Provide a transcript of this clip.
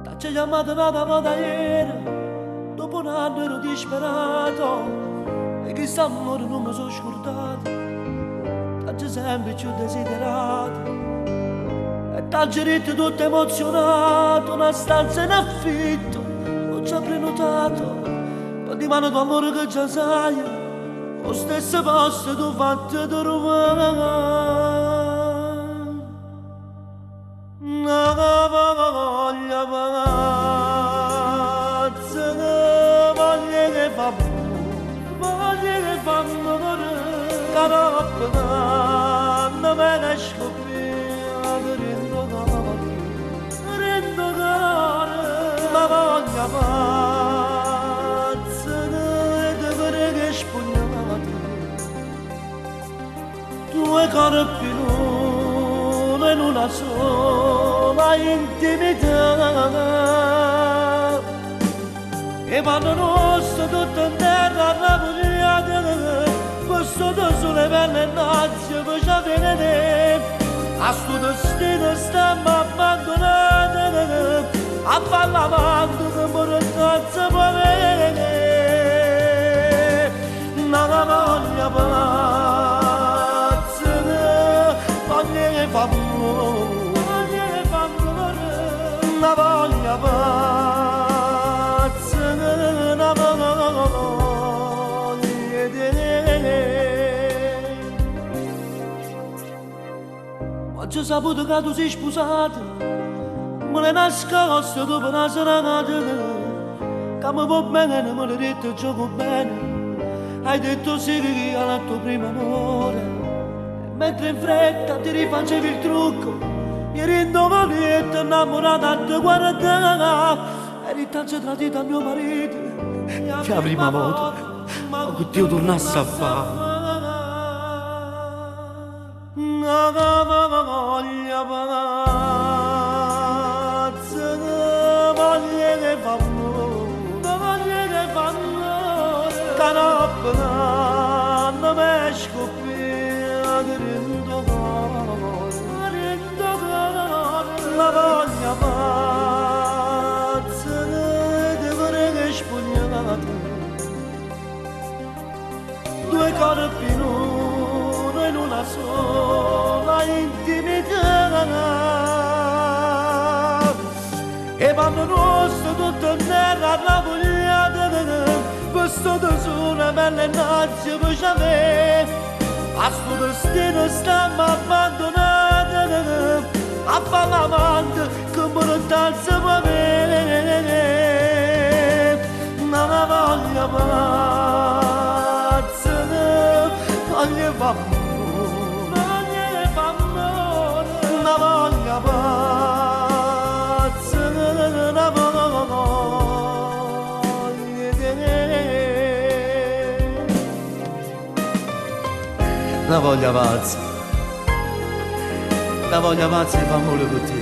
T'aggio chiammato n'ata vota ajere, dopo n'anno ero disperato e chist'ammore nun me so' scurdato, t'aggio sempe cchiù desiderato e t'aggio ditto tutto emozionato, na stanza in affitto ho già prenotato, pe dimane tu ammore che già saje, 'o stesso posto tu fatte truvà. Na voglia pazza, voglia 'e fa voglia 'e fa ammore, ca doppo n'anno me ne scoppiat dint' 'o core, dint' 'o core. Na voglia pazza 'e te vedè spugliato, Due corpi in uno in una sola intimità. E panne nuoste tutte 'nterra arravugliate, vestute sulo 'e pelle e nazie pe ce vedè. A stu destino stammo abbandunate, a fa l'amante che 'mpurtanza po' avè. Na voglia pazza, voglia 'e fa voglia 'e fa na voglia pazza, na voglia 'e te. Mo aggio saputo ca tu si spusato, me l'hai nascosto dopo na serata, ca me vuò bene, me l'hai detto gioco bene, hai detto sì al tuo primo amore, e mentre in fretta ti rifacevi il trucco, eri in 'o lietto innamorata a te guardà, eri t'aggio tradito a mio marito, Che 'a primma vota, ma cu Dio turnasse a fa. Na voglia pazza, voglia 'e fa voglia 'e fa ca doppo n'anno m'è scoppiat dint' 'o core, dint' 'o core. Na voglia pazza 'e te vedè spugliato, due corpi in uno in una sola intimità. E panne nuoste tutte 'nterra arravugliate, vestute sulo 'e pelle e nazie pe ce avè. A stu destino stammo abbandunate, a fa l'amante che 'mpurtanza po' avè. Na voglia pazza, voglia 'e fa voglia 'e fa na voglia pazza, na voglia 'e te. Na voglia pazza, na voglia pazza 'e fa ammore cu te.